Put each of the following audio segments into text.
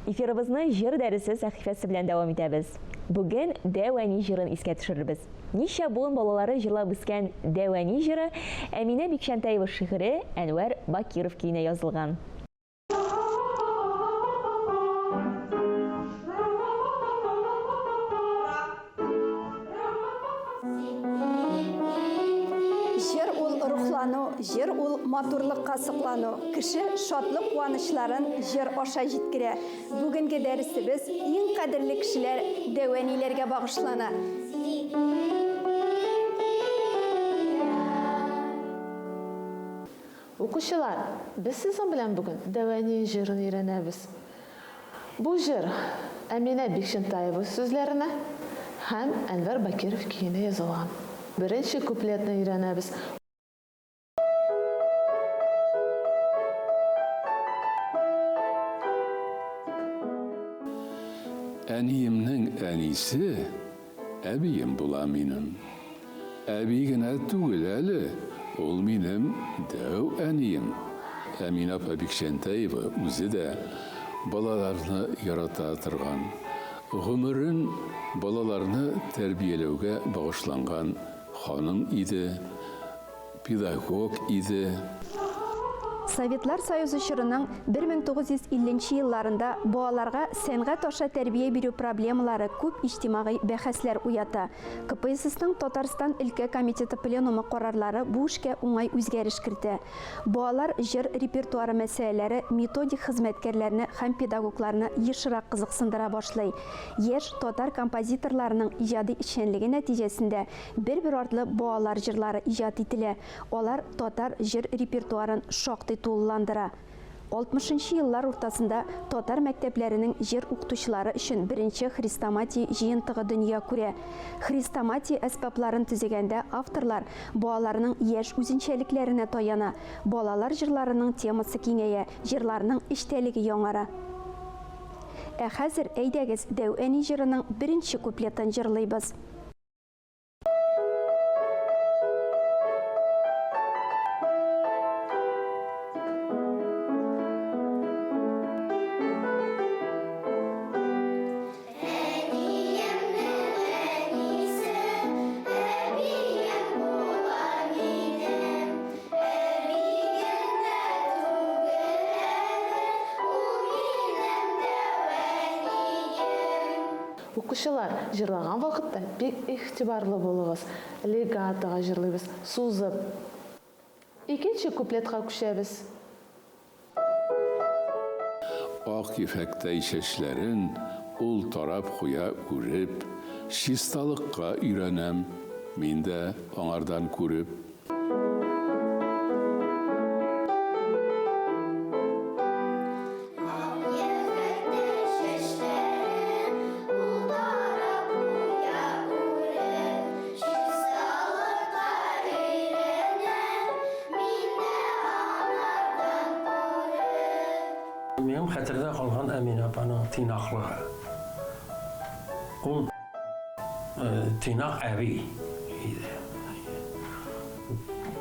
Эфирыбызны җыр дәресе сәхифәсе белән дәвам итәбез. Бүген Дәү әни җырын искә төшерербез. Ничә буын балалары җырлап үскән Дәү әни җыры Әминә Бикчәнтәева шигыре Әнвәр Бакиров көенә язылган. Җыр ул рухлану, җыр ул матурлыкка соклану. Кеше шатлык-куанычларын җыр аша җиткерә. Бүгенге дәресебез иң кадерле кешеләр, дәү әниләргә багышлана. Укучылар, без сезнең белән бүген Дәү әни җырын өйрәнәбез. Бу җыр Әминә Бикчәнтаева сүзләренә һәм Әнвәр Бакиров көенә язылган. Беренче куплетны өйрәнәбез. Әниемнең әнисе әбием була минем. Әби генә түгел әле, ул минем дәү әнием. Әминә апа Бикчәнтәева үзе дә балаларны ярата торган, гомерен балаларны тәрбияләүгә багышланган ханым иде. Педагог иде. Советлар Союзы чорының 1950 нче елларында балаларга сәнгать аша тәрбия бирү проблемалары күп иҗтимагый бәхәсләр уята. КПССның Татарстан өлкә комитеты пленумы карарлары бу эшкә уңай үзгәреш кертә. Балалар җыр репертуары мәсьәләләре методик хезмәткәрләрне һәм педагогларны ешрак кызыксындыра башлый. Яшь татар композиторларының иҗади эшчәнлеге нәтиҗәсендә Бер-бер артлы балалар җырлары иҗат ителә, алар татар җыр репертуарын шактый тулыландыра. Алтмышынчы еллар уртасында татар мәктәпләренең җыр укытучылары өчен беренче хрестоматия җыентыгы дөнья күрә. Хрестоматия әсбапларын төзегәндә авторлар балаларның яшь үзенчәлекләренә таяна, балалар җырларының темасы киңәя, җырларның эчтәлеге яңара. Ә хәзер, әйдәгез, Дәү әни җырының беренче куплетын җырлыйбыз. Укучылар, җырлаган вакытта бик игътибарлы булыгыз. Легатога җырлыйбыз, сузып. Икенче куплетка күчәбез. Ак ефәктәй чәчләрен ул тарап куя үреп, Чисталыкка өйрәнәм мин дә аңардан күреп. Минем хәтердә калган Әминә апаның тыйнаклыгы. Ул тыйнак әби иде.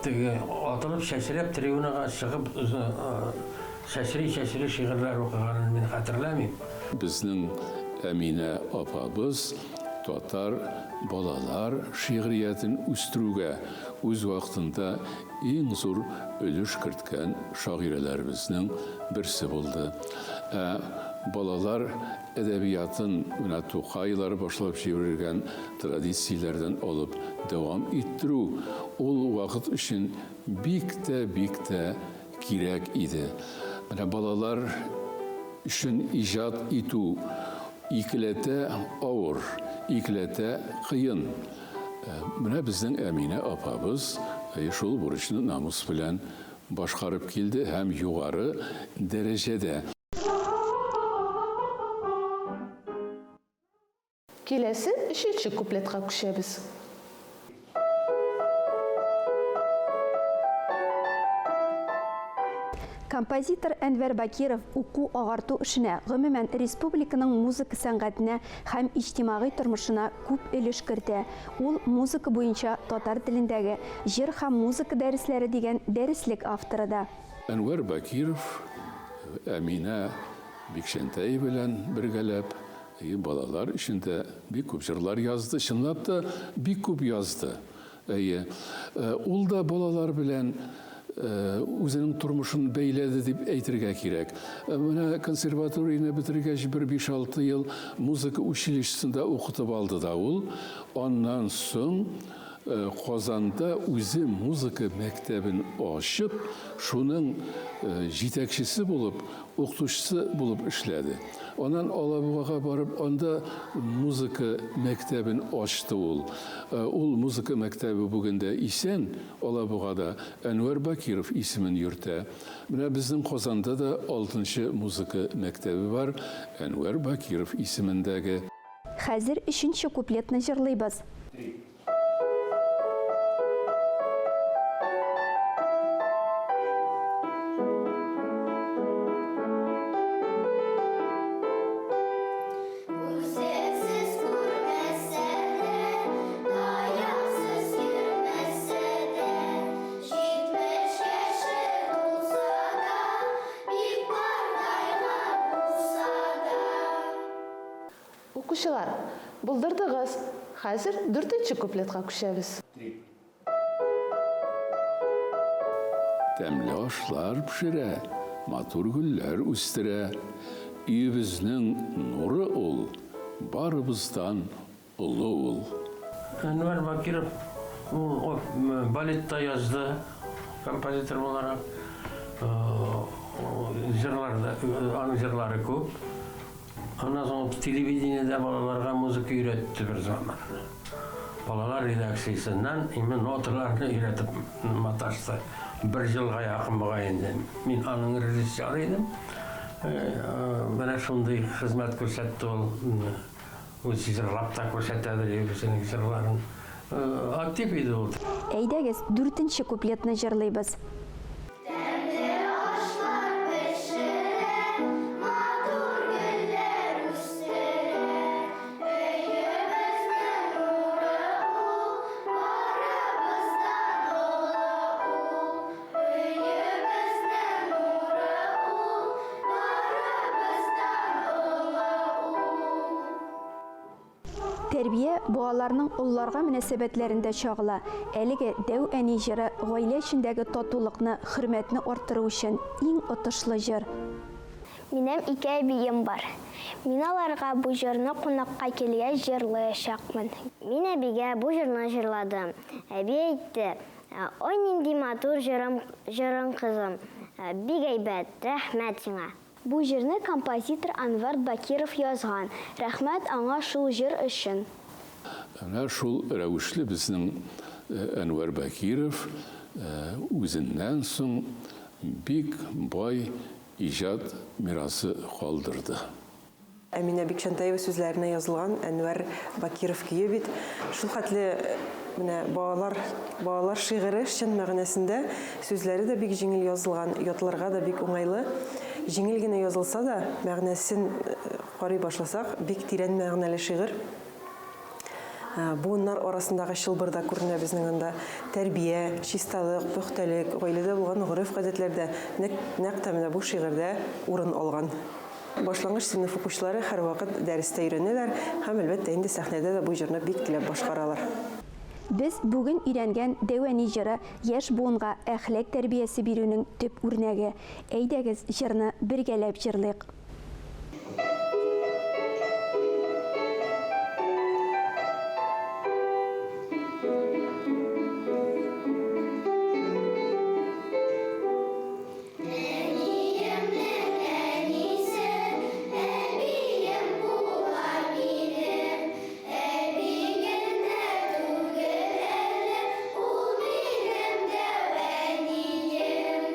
Теге атылып чәчрәп трибунага чыгып чәчри-чәчри шигырьләр укыганын мин хәтерләмим. Безнең Әминә апабыз татар балалар шигъриятен үстерүгә үз вакытында иң зур өлеш керткән шагыйрәләребезнең берсе булды. Ә балалар әдәбиятын менә Тукайлар башлап җибәргән традицияләрдән алып дәвам иттерү ул вакыт өчен бик тә, бик тә кирәк иде. Менә балалар өчен иҗат итү икеләтә авыр, икеләтә кыен. Менә безнең Әминә апабыз шул бурычны намус белән башкарып килде һәм югары дәрәҗәдә. Киләсе өченче куплетка күчәбез. Композитор Әнвәр Бакиров уку-агарту эшенә, гомумән, республиканың музыка сәнгатенә һәм иҗтимагый тормышына күп өлеш кертә. Ул музыка буенча татар телендәге Җыр һәм музыка дәресләре дигән дәреслек авторы да. Әнвәр Бакиров Әминә Бикчәнтәй белән бергәләп, балалар өчен дә бик күп җырлар язды. Чынлап та, бик күп язды. Әйе. Ул да балалар белән үзенең тормышын бәйләде дип әйтергә кирәк. Менә консерваторияне бетергәч, бер 5-6 ел музыка училищесында укытып алды да ул. Аннан соң Казанда үзе музыка мәктәбен ачып, шуның җитәкчесе булып, укытучысы булып эшләде. Аннан Алабугага барып, анда музыка мәктәбен ачты ул. Ул музыка мәктәбе бүген дә исән, Алабугада Әнвәр Бакиров исемен йөртә. Менә безнең Казанда да алтынчы музыка мәктәбе бар, Әнвәр Бакиров исемендәге. Хәзер өченче куплетны җырлыйбыз. Күзсез күрмәсә дә, таяксыз йөрмәсә дә, 70 яше тулса да, бик картайган булса да. Укучылар, булдырдыгыз! Хәзер дүртенче куплетка күчәбез. Тәмле ашлар пешерә, матур гөлләр үстерә. Өебезнең нуры ул, барыбыздан олы ул. Әнвәр Бакиров ул балет та язды, композитор буларак. Җырлар да, аның җырлары күп. Аннан соң ул телевидениедә балаларга музыка өйрәтте бер заман. Балалар редакциясеннән именно ноталарны өйрәтеп маташты. Бер елга якын бугай инде. Мин аның режиссеры идем. Менә шундый хезмәт күрсәтте ул. Үзе җырлап та күрсәтәдер үзенең җырларын. Актив иде ул. Әйдәгез, дүртенче куплетны җырлыйбыз. Тәмле ашлар пешерә, матур гөлләр үстерә. Өебезнең нуры ул, барыбыздан олы ул. Өебезнең нуры ул, барыбыздан олы ул. Тәрбия балаларның олыларга мөнәсәбәтләрендә чагыла. Әлеге Дәү әни җыры гаилә эчендәге татулыкны, хөрмәтне арттыру өчен иң отышлы җыр. Минем ике әбием бар. Мин аларга бу җырны кунакка килгәч җырлаячакмын. Мин әбигә бу җырны җырладым. Әби әйтте, Ой, нинди матур җырым, җырың, кызым. Бик әйбәт, рәхмәт сиңа. Бу җырны композитор Анвар Бакиров язган. Рәхмәт аңа шул җыр өчен. Әнә шул рәвешле безнең Әнвәр Бакиров үзеннән соң бик бай иҗат мирасы калдырды. Әминә Бикчәнтәева сүзләренә язылган Әнвәр Бакиров көе бит шул хәтле менә балалар балалар шигыре чын мәгънәсендә сүзләре дә бик җиңел язылган, ятларга да бик уңайлы. Җиңел генә язылса да, мәгънәсен карый башласак, бик тирән мәгънәле шигырь. Буыннар арасындагы чылбыр да күренә безнең анда. Тәрбия, чисталык, пөхтәлек, гаиләдә булган гореф-гадәтләр дә нәкъ тә менә бу шигырьдә урын алган. Башлангыч сыйныф укучылары һәрвакыт дәрестә өйрәнәләр һәм, әлбәттә инде, сәхнәдә дә бу җырны бик теләп башкаралар. Без бүген өйрәнгән Дәү әни җыры яшь буынга әхлак тәрбиясе бирүнең төп үрнәге. Әйдәгез, җырны бергәләп җырлыйк. Әниемнең әнисе, әбием була минем. Әби генә түгел әле, ул минем дәү әнием.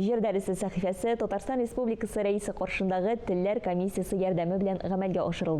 Җыр дәресе сәхифәсе Татарстан Республикасы Рәисе каршындагы Телләр комиссиясе ярдәме белән гамәлгә ашырылды.